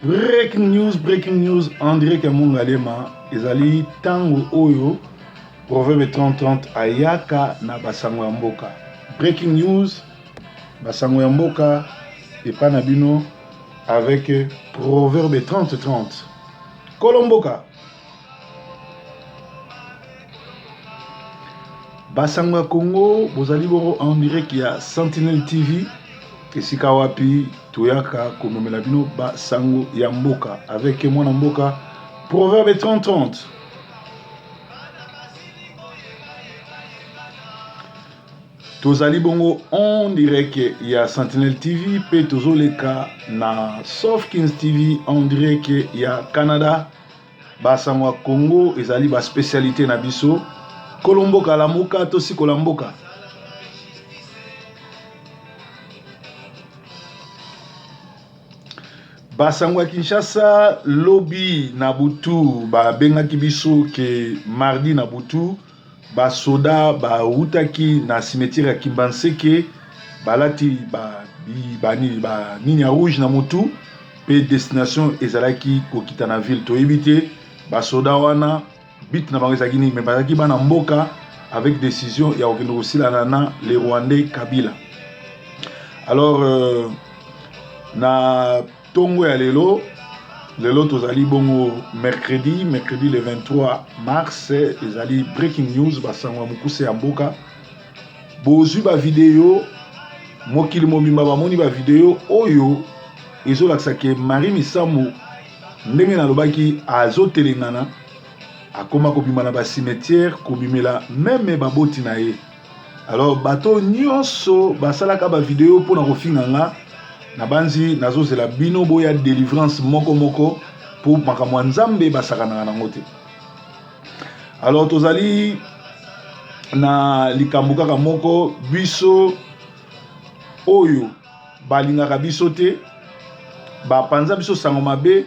Breaking news, breaking news en direct ya Mongalema ezali ntango oyo Proverbe 3030 ayaka na basango ya mboka. Breaking news, basango ya mboka epa na bino avec Proverbe 3030. Kolo mboka. Basango ya Congo bozali bongo en direct ya Sentinelle TV esika wapi toyaka komemela bino basango ya mboka avec mwana mboka Proverbe 3030. Tozali bongo en direct ya Sentinelle TV mpe tozoleka na Soft Kings TV en direct ya Canada. Ba sango ya Congo ezali ba specialite na biso. Kolo mboka lamuka tosikola mboka. Ba sango ya Kinshasa lobi na butu babengaki biso ke mardi na butu Ba soda ba wutaki na cimetière ya Kimbanseke balati ba ba nini ba nini ya rouge na mutu pe destination ezalaki kokita na ville. Toyebi te ba soda wana but na bango ezalaki nini, mais bazalaki bana mboka avec decision ya kokende kosilana na le Rwandais Kabila. Alors euh, na Tongo ya lelo, lelo tozali bongo mercredi, mercredi le 23 mars, ezali breaking news, basango ya mokuse ya mboka. Bozwi ba video, mokili mobimba bamoni ba video oyo ezolakisa ke Marie Misamu ndenge nalobaki azotelengana, akoma kobima na ba cimetière, kobimela meme baboti na ye. Alors bato nyonso basalaka ba video mpo na kofinga nga, nabanzi nazozela bino boya delivrance moko moko mpo makambo ya Nzambe basakanaka nango te. Alors tozali na likambo kaka moko, biso oyo balingaka biso te, bapanza biso sango mabe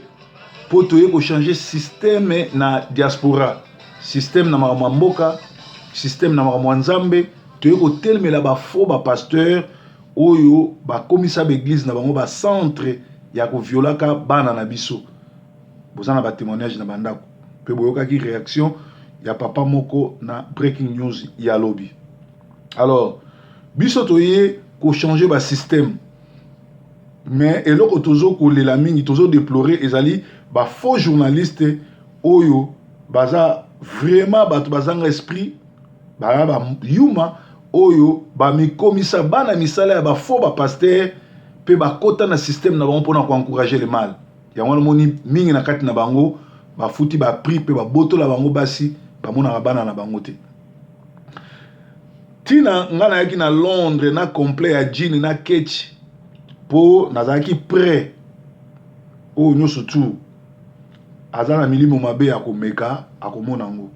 mpo toye kochanger systeme na diaspora, systeme na makambo ya mboka, systeme na makambo ya Nzambe. Toye kotelemela ba faux ba pasteur oyo bakomisa ba eglise na bango ba centre ya koviolaka bana na biso. Boza na ba témoignage na bandako mpe boyokaki reaction ya papa moko na breaking news ya lobi. Alors biso toye kochanger ba systeme, mais eloko tozo kolela mingi, tozo deplorer ezali ba faux journaliste oyo baza vraiment bato bazanga esprit, baza ba yuma oyo bamikomisa bana misala ya ba faux ba pasteur mpe bakota na système na bango mpona koencourager le mal. Yango wana omoni mingi na kati na bango bafuti ba prix mpe babotola bango basi, bamonaka bana na bango te. Tina nga nayaki na Londres na complet ya jean na ketch po nazalaki prêt oyo nyonso tu aza na milimo mabe ya komeka akomona yango.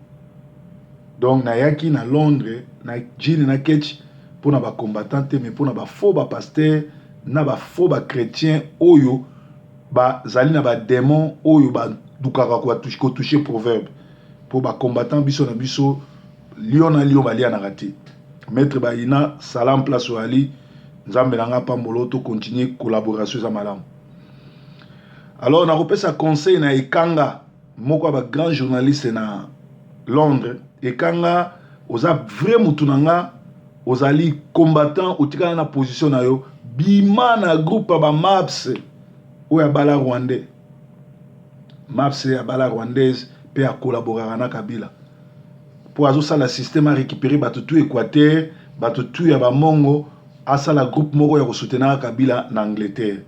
Donc nayaki na Londres na jean na ketch pona ba combattant te mais pona ba faux ba pasteur na ba faux ba chrétien oyo bazali na ba demon oyo balukaka ko toucher proverbe po ba combattant biso na biso Lion na lion balianaka te. Maitre Bayina salam place oyali Nzambe na nga apambola to continuer collaboration eza malamu. Alors nakopesa conseil na Ekanga moko ya ba grand journaliste na Londres. Ekanga oza vrai mutu na nga, ozali combattant, otikala na position na yo, bima na groupe ya ba maps oyo abala rwandais. Maps abala rwandaise pe a collaboraka na Kabila. Po azosala système a récupérer bato tout Équateur, bato tout ya ba mongo, asala groupe moko ya kosoutenaka Kabila na Angleterre.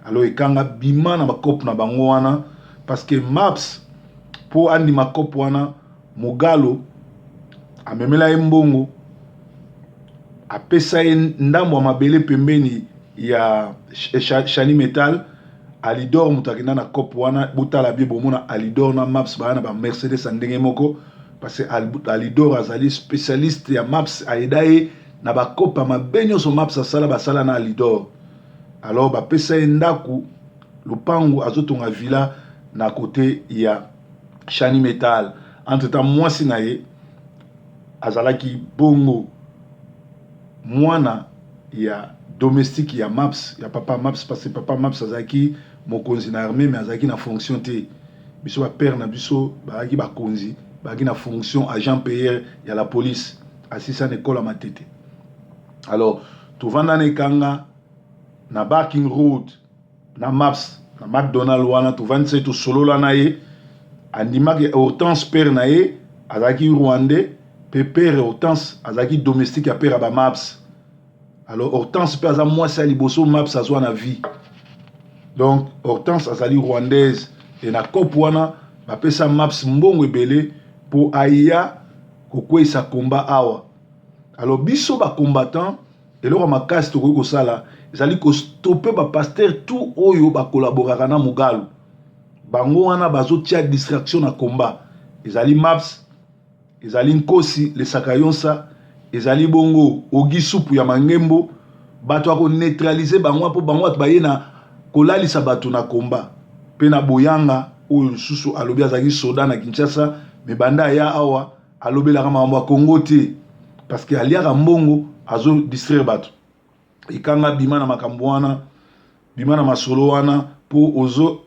Alors ekanga bima na ba cope na bango wana parce que Maps po andima cope wana Mugalo amemela ye mbongo, apesa ye ndambo ya mabele pembeni ya Shani Metal. Alidor moto akenda na cope wana, botala bien bomona Alidor na Maps baya na ba Mercedes ya ndenge moko parce que Alidor azali spécialiste ya Maps, ayeda ye na ba cope ya mabe nyonso Maps asala basala na Alidor. Alors bapesa ye ndaku lupangu, azotonga villa na kote ya Shani Metal. Entre temps mwasi na ye azalaki bongo mwana ya domestique ya Maps, ya papa Maps, parce que papa Maps azalaki mokonzi na armée, mais azalaki na fonction te. Biso bapère na biso bazalaki bakonzi, bazalaki na fonction, agent payeur ya la police, asisa na ekole ya Matete. Alors tovanda na Ekanga na Barking Road na Maps na McDonald. Wana tovandisa ye, tosolola na ye, andimaki. Hortense, père na ye azalaki rwandais, mpe père Hortense azalaki domestique ya père ya bamaps. Alors Hortense mpe aza mwasi ya liboso Maps azwa na vie. Donc Hortense azali rwandaise. E na cope wana bapesa Maps mbongo ebele mpo aya kokweyisa komba awa. Alors biso bacombattant, eloko ya makasi tokoki kosala ezali kostopper bapasteur tout oyo bakolaboraka na Mugalu. Bango wana bazotia distraction na komba. Ezali Maps, ezali Nkosi Lesaka Yonsa, ezali bongo Ogi Supu ya Mangembo. Bato ya koneutraliser bango, mpo bango bato baye na kolalisa bato na komba. Mpe na Boyanga oyo lisusu alobi azalaki soda na Kinshasa, mais banda aya awa alobelaka makambo ya Kongo te, parce que aliaka mbongo, azodistraire bato. Ekanga, bima na makambo wana, bima na masolo wana, mpo ozo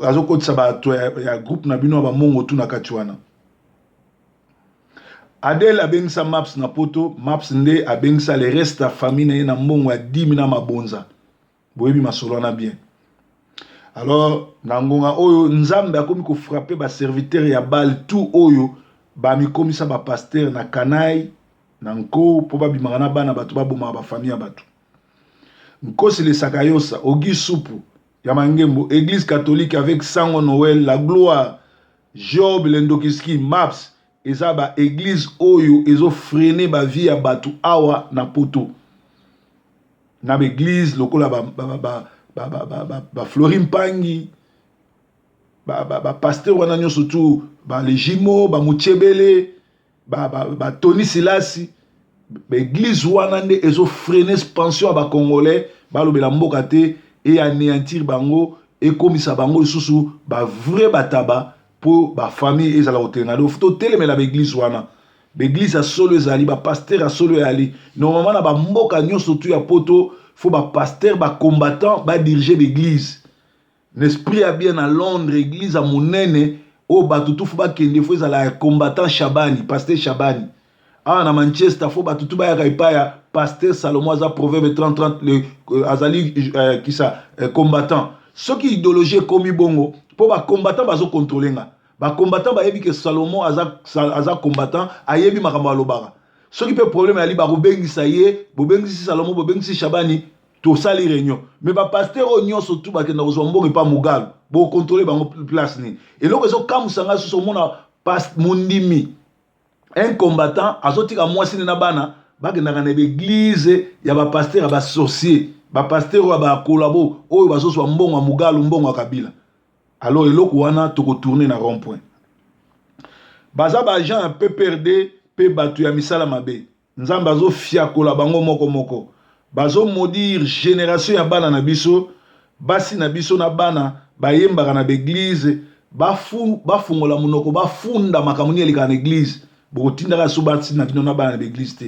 azokotisa bato ya groupe na bino ya bamongo tu na kati wana. Adele abengisa Maps na Poto. Maps nde abengisa le reste ya famille na ye na mbongo ya dimi na mabonza. Boyebi masolo wana bien. Alors na ngonga oyo, Nzambe akomi kofrapper baserviteur ya Baal tout oyo bamikomisa bapasteur na kanai na nko, mpo babimaka na bana bato, babomaka bafamille ya bato. Nkosi Lesaka Yosa, Ogi Supu ya Mangembo, église catholique avec Sango Noël la Gloire, Job Lendokiski, Maps, eza baéglise oyo ezofreiner bavie ya bato awa na Poto. Na baéglise lokola baflori Mpangi, bapasteur wana nyonso tu, balejimo, bamuchebele, batoni Silasi, baéglise wana nde ezofreiner expansion ya bacongolais. Balobela mboka te, eanéantir bango, ekomisa bango lisusu bavrai bataba, mpo bafamille ezala kotelema. Donc totelemela baéglise wana. Baéglise ya solo ezali, bapasteur ya solo ezali. Normalement na bamboka nyonso tu ya Poto, faut bapasteur bacombattant badiriger baéglise na esprit ya bien. Na Londres, église ya monene oyo bato tu faut bakende, faut ezala ya combattant Shabani, pasteur Shabani. Awa na Manchester, faut bato tu bayaka epai ya pasteur Salomo, aza Proverbe 30 30 le, azali kisa combattant. Soki idéologie ekomi bongo, mpo bacombattant bazocontrôler nga, bacombattant bayebi ke Salomo aza combattant, ayebi makambo alobaka. Soki mpe problème yali, bakobengisa ye: bobengisi Salomo, bobengisi Shabani, tosali réunion. Mais bapasteur oyo nyonso tu bakenda kozwa mbongo epa Mugalu, bokontrôler bango place nini? Eloko ezokamwisa ngai susu, omona mondimi, un combattant azotika mwasi ne na bana, bakendaka na baéglise ya bapasteur ya basorcier, bapasteur oyo ya bakolabo, oyo bazozwa mbongo ya Mugalu, mbongo ya Kabila. Alors eloko wana, tokotourner na rond point. Baza baagent ya PPRD mpe bato ya misala mabe. Nzambe azofiakola bango moko moko. Bazomaudire génération ya bana na biso, basi na biso na bana bayembaka na baéglise. Bafungola monoko, bafunda makambo nini elekaka na église. Bokotindaka so basi na bino na bana na baéglise te,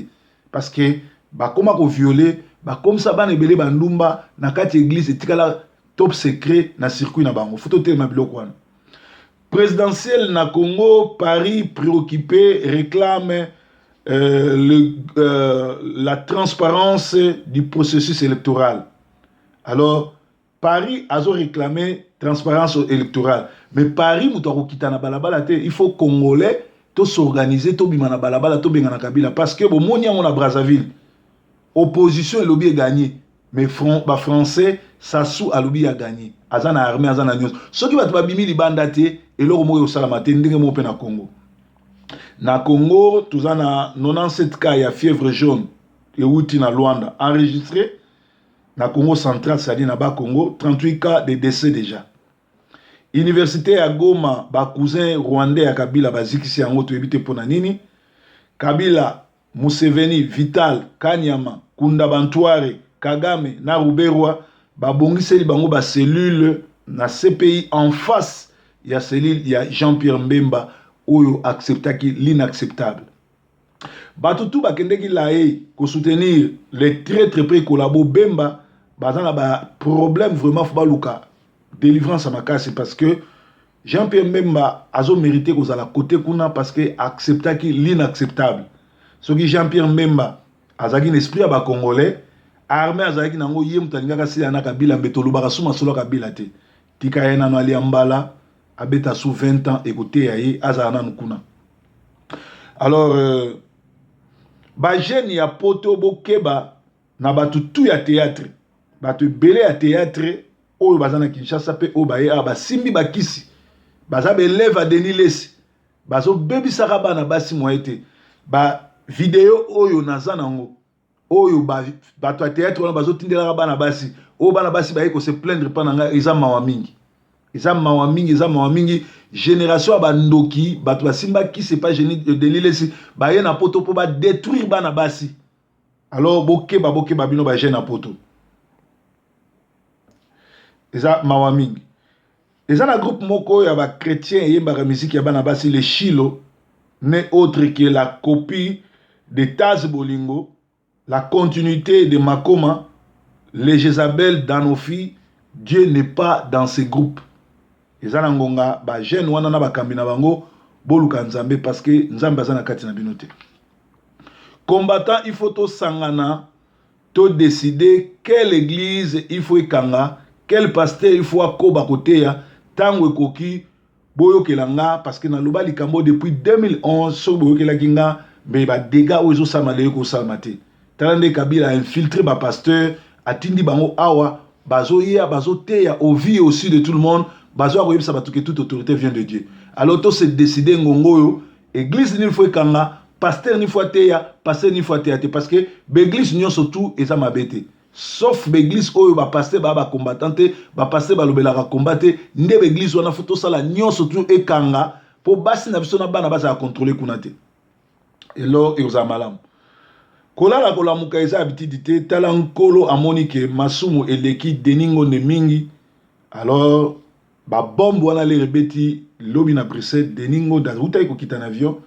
parce que bakóma kovioler, bakomisa bana ebele bandumba na kati ya église. Etikala top secret na circuit na bango. Faut totelema biloko wana. Présidentielle na Congo, Paris préoccupé réclame la transparence du processus électoral. Alors Paris azo réclamer transparence électorale, mais Paris moto akokita na balabala te. Il faut Congolais tos'organiser, tobima na balabala, tobenga na Kabila, parce que bomoni yango na Brazzaville, opposition elobi egagner, mais bafrançais, Sassou alobi ya gagné, aza na armée, aza na nyonso. Soki bato babimi libanda te, eloko moko ekosalama te. Ndenge moko mpe na Congo. Na Congo toza na 97 cas ya fièvre jaune euti na Luanda enregistré na Congo central, c'est-à-dire na Bakongo, 38 cas de décès déjà. Université ya Goma, bacousin rwandais ya Kabila bazikisi yango, toyebi te mpo na nini. Kabila, Museveni, Vital Kanyama, Kunda Bantware, Kagame na Ruberwa, babongiseli bango bacellule na CPI en face ya cellule ya Jean-Pierre Mbemba oyo acceptaki l'inacceptable. Bato tu bakendeki La Haye kosoutenir les traîtres mpe collabo Bemba. Baza na ba problème vraiment, faut baluka délivrance ya makasi, parce que Jean-Pierre Mbemba azo mérité kozala côté kuna, parce que acceptaki l'inacceptable. Soki Jean-Pierre Mbemba azalaki na esprit ya bacongolais, armée azalaki nango, ye moto alingaka asila na Kabila. Mbe tolobaka su masolo ya Kabila te. Tika ye nano alia mbala, abeta su 20 ans, ekoteya ye, azala nanu kuna. Alors bajeunes ya Poto, bokeba na bato tu ya théâtre. Bato ebele ya théâtre oyo baza na Kinshasa mpe oyo baye awa, basimbi bakisi, baza baélèves ya Denis Lesi, bazobebisaka bana basi moye te. Bavideo oyo naza nango, oyo bato ya théâtre wana bazotindelaka bana basi, oyo bana basi baye kose plaindre mpa na ngai, eza mawa mingi, eza mawa mingi, eza mawa mingi. Génération ya bandoki, bato basimba kisi epa Denis Lesi, baye na Poto mpo badétruire bana basi. Alors bokeba, bokeba bino bajeunes na Poto, eza mawa mingi. Eza na groupe moko ya bachrétien eyembaka miziki ya bana basi, le Shilo, n'est autre que la copie de Taz Bolingo, la continuité de Makoma, les Jézabel dans nos filles. Dieu n'est pas dans ces groupes. Eza na ngonga bajeunes wana na bakambi na bango boluka Nzambe, parce que Nzambe aza na kati na bino te. Combattant, il faut tosangana, todécider quelle église il faut ekanga, quel pasteur il faut akoba koteya. Ntango ekoki, boyokela nga, parce que naloba likambo depuis 2011. Soki boyokelaki nga, me badégâts oyo ezosalama lelo ekosalama te. Tala nde Kabila infiltré bapasteur, atindi bango awa, bazoya, bazoteya au vu aussi de tout le monde, bazoya koyebisa bato ke toute autorité vient de Dieu. Alors tose décide ngongo oyo, église nini faut ekanga, pasteur nini faut ateya, pasteur nini faut ateya te, parce que baéglise nyonso tu eza mabe te, sauf baéglise oyo bapasteur baya bacombattant te, bapasteur balobelaka combat te. Nde baéglise wana faut tosala nyonso tu ekanga, mpo basi na biso na bana bazala contrôle kuna te. Elo ekozala malamu. Kolala kolamuka eza habitude te. Tala, Nkolo amoni ke masumu eleki Denis Ngonde mingi. Alors babombe wana lere ebeti lobi na Bruxelles, Denis Ngonde awutaki kokita na avion.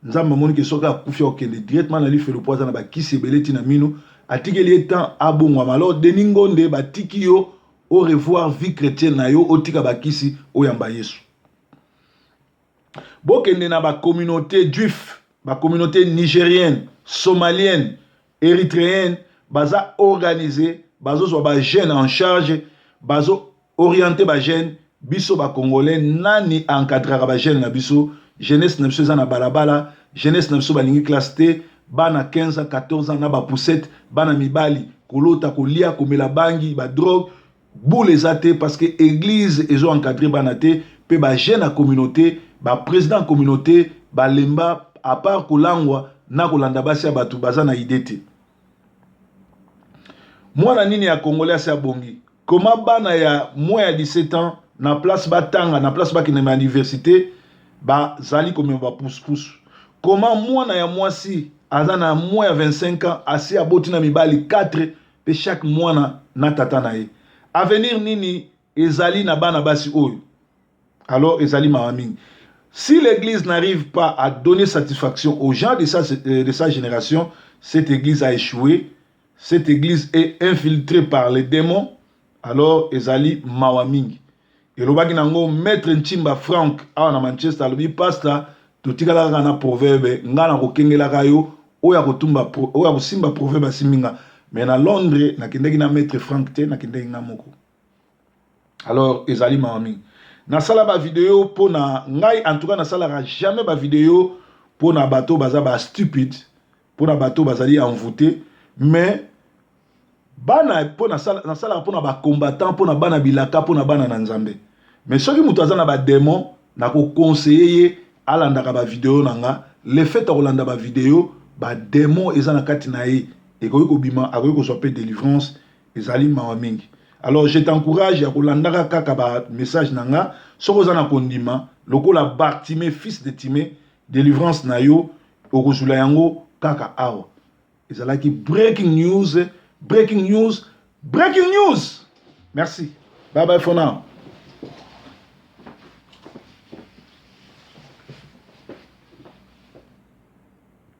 Nzambe amoni ke soki akufi, akokende directement na lifelo, po aza na bakisi ebele ntina mino. Atikeli ye temps abongwama. Alors Denis Ngonde, batiki yo au revoir vie chrétienne na yo, otika bakisi, oyamba Yesu. Bokende na bacommunauté juif, bacommunauté nigérienne, somalienne, érythréenne, baza organisé, bazozwa bajeunes en charge, bazo orienter bajeunes. Biso bacongolais, nani encadraka bajeunes na biso? Jeunesse na biso eza na balabala. Jeunesse na biso balingi classe te. Bana 15 ans, 14 ans na bapoussette, bana mibali kolota, kolia, komela bangi, badrogue, boule eza te, parce que église ezo encadre bana te, mpe bajeunes ya communauté, baprésident ya communauté balemba, à part kolangwa na kolanda basi ya bato, baza na idée te. Mwana nini ya congolais asi abongi? Koma bana ya moins ya 17 ans, na place batanga, na place bakende na université, bazali komema bapusupusu. Koma mwana ya mwasi aza na moins ya 25 ans, asi aboti na mibali 4, mpe chaque mwana na tata na ye. Avenir nini ezali na bana basi oyo? Alors ezali mawa mingi. Si l'église n'arrive pas à donner satisfaction aux gens de sa génération, cette église a échoué, cette église est infiltrée par les démons. Alors ezali mawa mingi. Elobaki nango maître Ntimba Frank awa na Manchester, alobi: "Pasteur, totikala kaka na proverbe. Nga na kokengelaka yo, oyo akotumba, oyo akosimba proverbe asimbi nga." Mais na Londres nakendaki na maître Frank te, nakendaki nga moko. Alors ezali mawa mingi. Nasala bavideo mpo na ngai, en tout cas nasalaka jamais bavideo mpo na bato baza bastupide, mpo na bato bazali envoûté, mais bana mpo nasalaka mpo na bacombattant, mpo na bana bilaka, mpo na bana na Nzambe. Mais soki moto aza na badémon, nakoconseiller ye alandaka bavideo na nga. Le fait akolanda bavideo, badémon eza na kati na ye ekoki kobima, akoki kozwa mpe délivrance. Ezali mawa mingi. Alors je t'encourage ya kolandaka kaka bamessage na nga. Soki oza na kondima lokola Bartimée, fils de Timée, délivrance na yo okozwila yango kaka awa. Ezalaki breaking news, breaking news, breaking news. Merci, bye bye for now.